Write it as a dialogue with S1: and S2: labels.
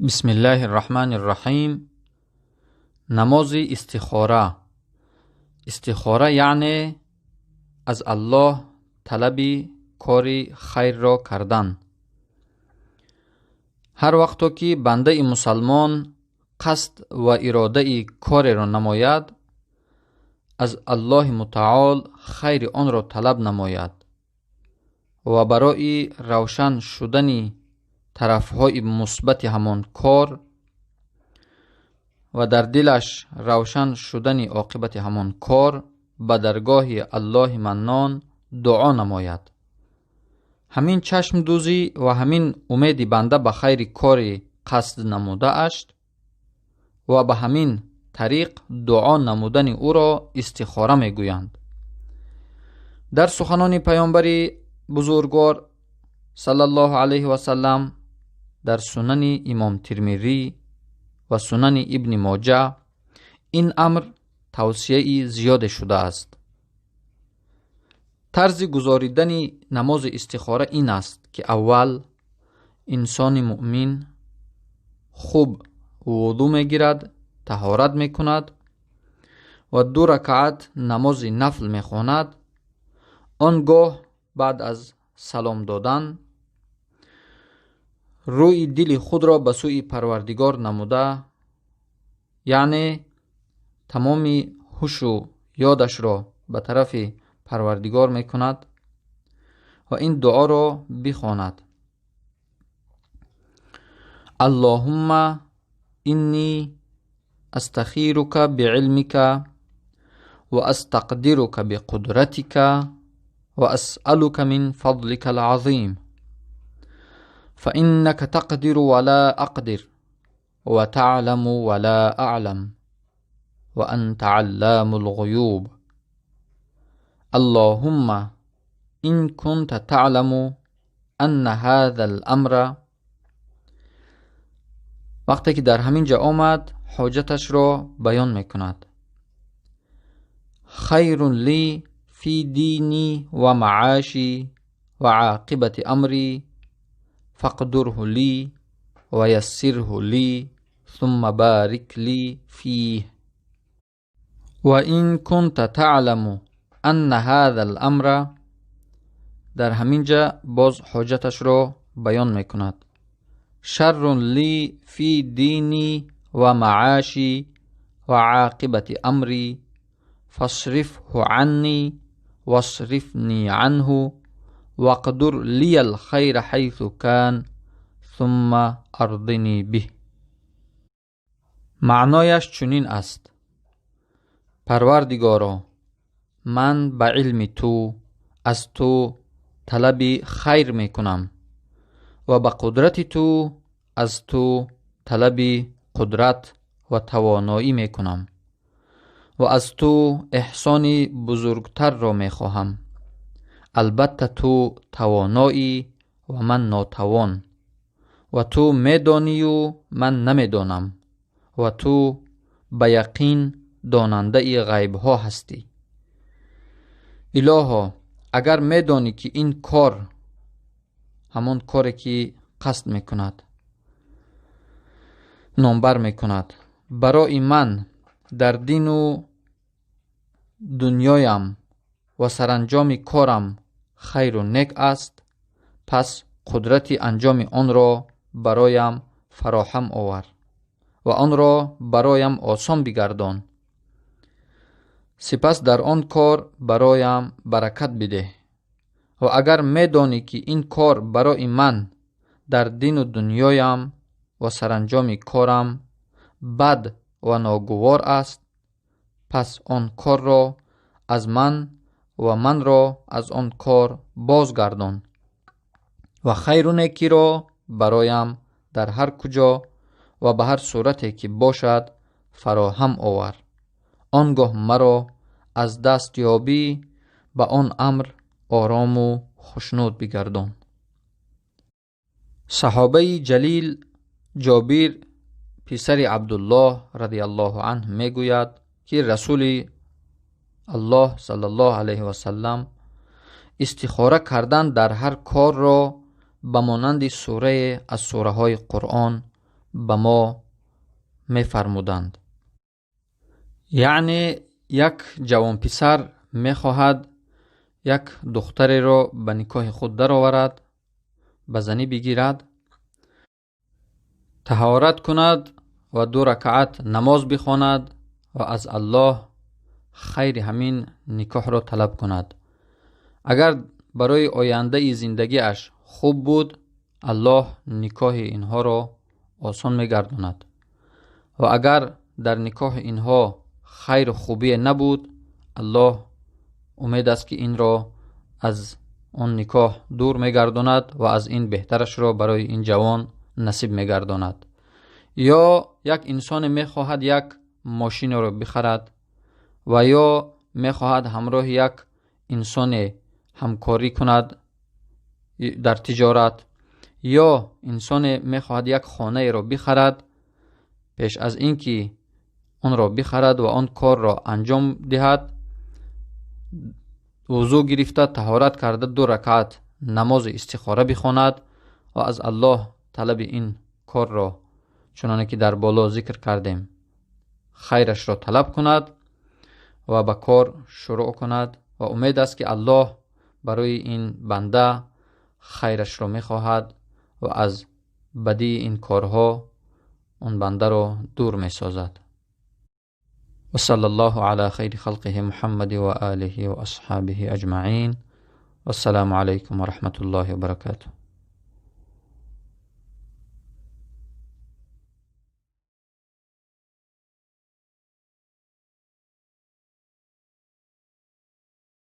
S1: Бисмиллаҳи рраҳмани рраҳим. Намози истихора. Истихора яъне аз Аллоҳ талаби кори хайрро кардан. Ҳар вақто ки бандаи мусалмон қасд ва иродаи кореро намояд, аз Аллоҳи мутаол хайри онро талаб намояд ва барои равшан шудани тарафҳои мусбати ҳамон кор ва дар дилаш равшан шудани оқибати ҳамон кор ба даргоҳи Аллоҳи Маннон дуо намояд. Ҳамин чашмдӯзӣ ва ҳамин умеди банда ба хайри кори қасд намудааш ва ба ҳамин тариқ дуо намудани ӯро истихора мегӯянд. Дар суханони паёмбари бузургвор саллаллоҳу алайҳи васаллам дар Сунани Имом Тирмизӣ ва Сунани Ибни Моҷа ин амр тавсияи зиёде шудааст. Тарзи гузоридани намози истихора ин аст, ки аввал инсони муъмин хуб вуду мегирад, таҳорат мекунад ва 2 ракаат намози нафл мехонад. Он гоҳ баъд аз салом додан рӯи дили худро ба сӯи Парвардигор намуда, яъне тамоми ҳушу ёдашро ба тарафи Парвардигор мекунад ва ин дуоро бихонад: Аллоҳумма инни астахирука биилмика ва астақдирука биқудратика ва асъалука мин фадлика алазим, фаиннака тақдиру ва ла ақдир ва таъламу ва ла аълам ва анта алламу лғуюб. Аллоҳумма ин кунта таъламу анна ҳаза ламра. Вақте ки дар ҳамин ҷо омад, ҳоҷаташро баён мекунад: хайрун ли фи дини ва мааши ва ақибати амри фақдурҳу ли ва яссирҳу ли сумма барик ли фих. Ва ин кунта таъламу анна ҳаза ламра. Дар ҳамин ҷа боз ҳоҷаташро баён мекунад: шаррун ли фи дини ва мааши ва ақибати амри фасрифҳу анни васрифни анҳу вақдур лия лхайра ҳайсу кан сумма ардини биҳ. Маънояш чунин аст: Парвардигоро, ман ба илми ту аз ту талаби хайр мекунам ва ба қудрати ту аз ту талаби қудрат ва тавоноӣ мекунам ва аз ту эҳсони бузургтарро мехоҳам. Албатта, ту тавоноӣ ва ман нотавон, ва ту медонию ман намедонам, ва ту ба яқин донандаи ғайбҳо ҳастӣ. Илоҳо, агар медонӣ, ки ин кор, ҳамон коре ки қасд мекунад, номбар мекунад, барои ман дар дину дунёям ва саранҷоми корам хайру нек аст, пас қудрати анҷоми онро бароям фароҳам овар ва онро бароям осон бигардон. Сипас дар он кор бароям баракат бидеҳ. Ва агар медонӣ, ки ин кор барои ман дар дину дунёям ва саранҷоми корам бад ва ногувор аст, пас он корро аз ман ва манро аз он кор бозгардон ва хайру некиро бароям дар ҳар куҷо ва ба ҳар сурате ки бошад фароҳам овар. Он гоҳ маро аз дастёбӣ ба он амр орому хушнуд бигардон. Саҳобаи ҷалил Ҷобир писари Абдуллоҳ радиаллоҳу анҳ мегӯяд, ки Расули Аллоҳ саллаллоҳу алайҳи васаллам истихора кардан дар ҳар корро ба монанди сурае аз сураҳои Қуръон Ба мо мефармуданд. Яъне як ҷавонписар мехоҳад як духтареро ба никоҳи худ дароварад, ба занӣ бигирад, таҳорат кунад ва ду ракаат намоз бихонад ва аз Аллоҳ хайри ҳамин никоҳро талаб кунад. Агар барои ояндаи зиндагиаш хуб буд, Аллоҳ никоҳи инҳоро осон мегардонад ва агар дар никоҳи инҳо хайру хубие набуд, Аллоҳ умед аст, ки инро аз он никоҳ дур мегардонад ва аз ин беҳтарашро барои ин ҷавон насиб мегардонад. Ё як инсоне мехоҳад як мошинеро бихарад ва ё мехоҳад ҳамроҳи як инсоне ҳамкорӣ кунад дар тиҷорат, ё инсоне мехоҳад як хонаеро бихарад, пеш аз ин ки онро бихарад ва он корро анҷом диҳад, вузӯ гирифта, таҳорат карда, ду ракаат намози истихора бихонад ва аз Аллоҳ талаби ин корро, чуноне ки дар боло зикр кардем, хайрашро талаб кунад ва ба кор шурӯъ кунад. Ва умед аст, ки Аллоҳ барои ин банда хайрашро мехоҳад ва аз бадии ин корҳо он бандаро дур месозад. وصلى الله على خير خلقه محمد وآله وأصحابه أجمعين، والسلام عليكم ورحمة الله وبركاته.